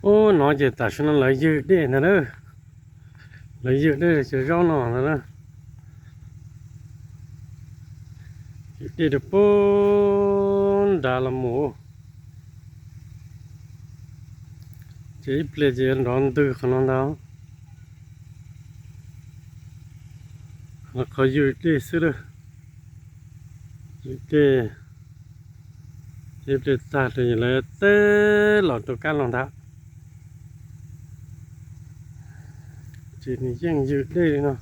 Ub, no ces tam sim no lawv ywg dej ntag na. Lawv ywg dej cov zaub no ntag na. Ywg dej rau pub nrad los mus. Ces ib pliag ces yuav nrov ntws qhov no ntag. Qhov ywg dej xwb lawm. Ywg dej, ib pliag tag ces lawv teb los rau kab los ntag. Ces nws yeej ywg dej li no.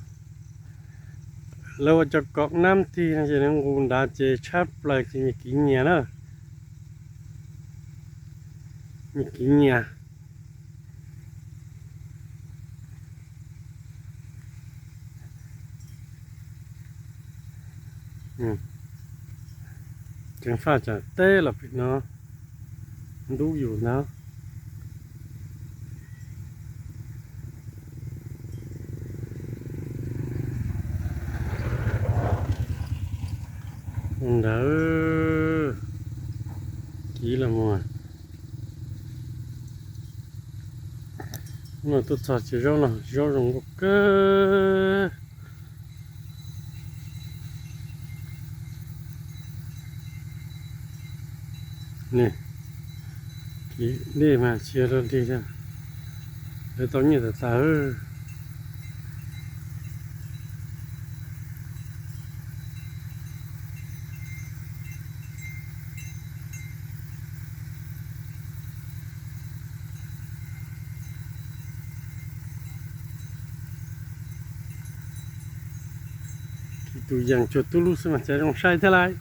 Lawv ua cov kov nab tig no ces nws nqus nrad ces tshab plaws ces nyias kiv nyias na. Nyias kiv nyias. Ceev faj tsam teb los pem no ntub yus ntag. Mus ntawd, kiv los mus. Hnub no tuaj txog tsev zaub no, zaub zoo nkauj kawg. Kiv dej mas tsis yog rau dig thiab, lawv tau nyiaj tas tas. Kiv tus yees tsuag tub lub xwb mas cas zoo saib thiab lauj.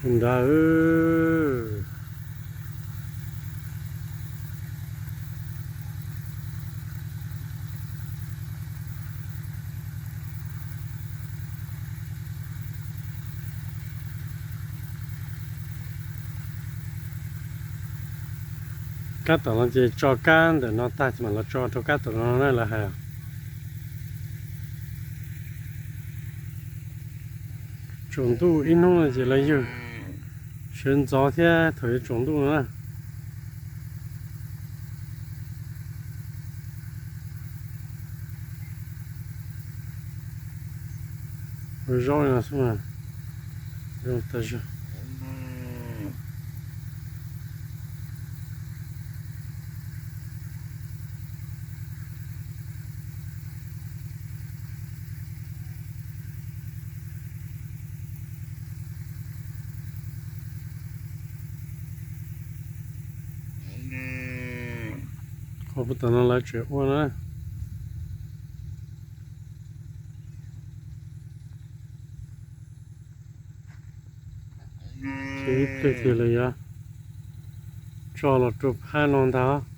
Tus nrad. Kab tom no ces tso kab ntawm no tag ces mam los tso rau kab tom no na lawv hais. Tsaus ntuj ib hnub no ces lawv ywg sawv ntxov thiab thaum yuav tsaus ntuj no na. Ua zaub li no xwb mas zoo tas zog. Qhov puag tom no lawv tseem ua na. Ces ib pliag ces lawv yuav tso los rau phab no ntag.